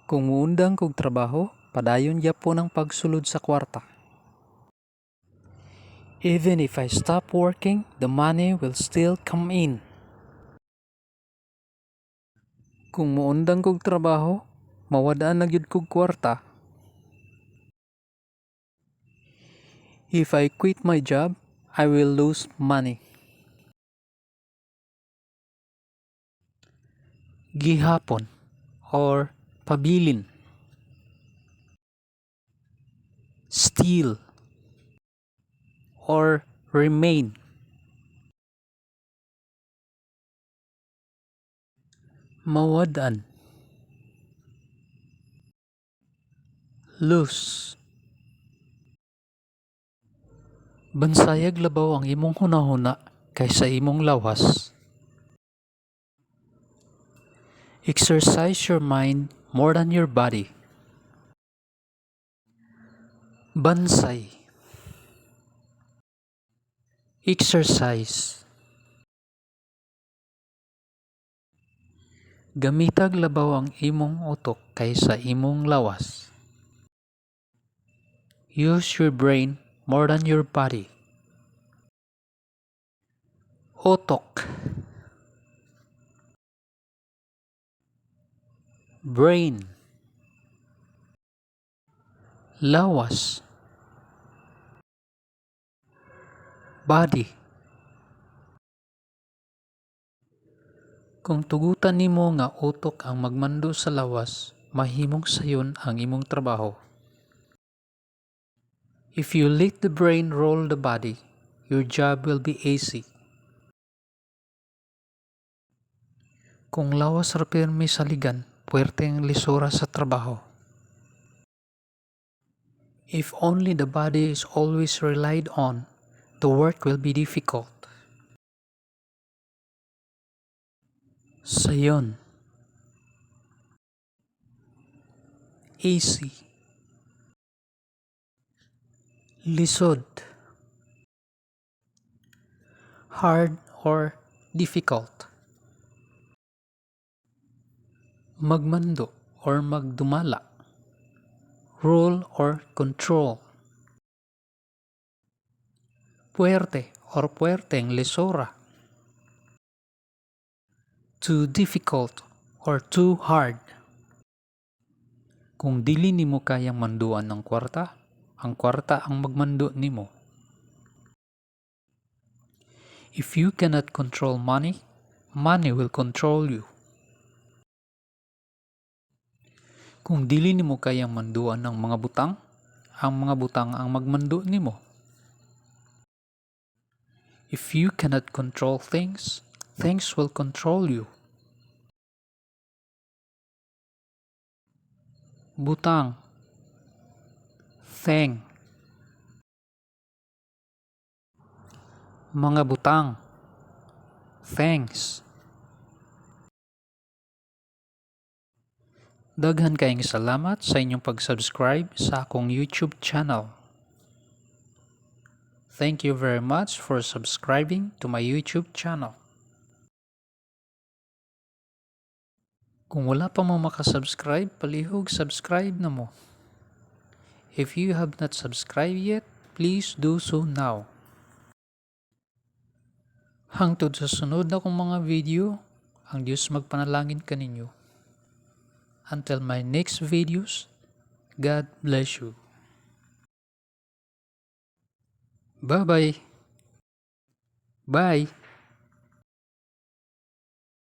Kung muundang kog trabaho, padayon gyapon ang pagsulod sa kwarta. Even if I stop working, the money will still come in. Kung muundang kog trabaho, mawad-an na gyud kog kwarta. If I quit my job, I will lose money. Gihapon or pabilin. Still or remain. Mawad-an. Lose. Bansayag labaw ang imong hunahuna kaysa imong lawas. Exercise your mind more than your body. Bansay. Exercise. Gamitag labaw ang imong utok kaysa imong lawas. Use your brain more than your body. Utok. Brain. Lawas. Body. Kung tugutan nimo nga utok ang magmando sa lawas, mahimong sayon ang imong trabaho. If you let the brain rule the body, your job will be easy. Kung lawas ra pirmi saligan, puwerte ang lisora sa trabaho. If only the body is always relied on, the work will be difficult. Sayon. Easy. Lisod. Hard or difficult. Magmando or magdumala. Rule or control. Puwerte or puwerteng lisora. Too difficult or too hard. Kung dili nimo kayang manduan ang kwarta, ang kwarta ang magmando nimo. If you cannot control money, money will control you. Kung dili nimo kayang manduan ang mga butang, ang mga butang ang magmando nimo. If you cannot control things, things will control you. Butang. Thing. Mga butang. Things. Daghan kaayong salamat sa inyong pag-subscribe sa akong YouTube channel. Thank you very much for subscribing to my YouTube channel. Kung wala pa mo makasubscribe, palihog subscribe na mo. If you have not subscribed yet, please do so now. Hangtod sa sunod nakong mga video, ang Diyos magpanalangin kaninyo. Until my next videos, God bless you. Bye-bye. Bye.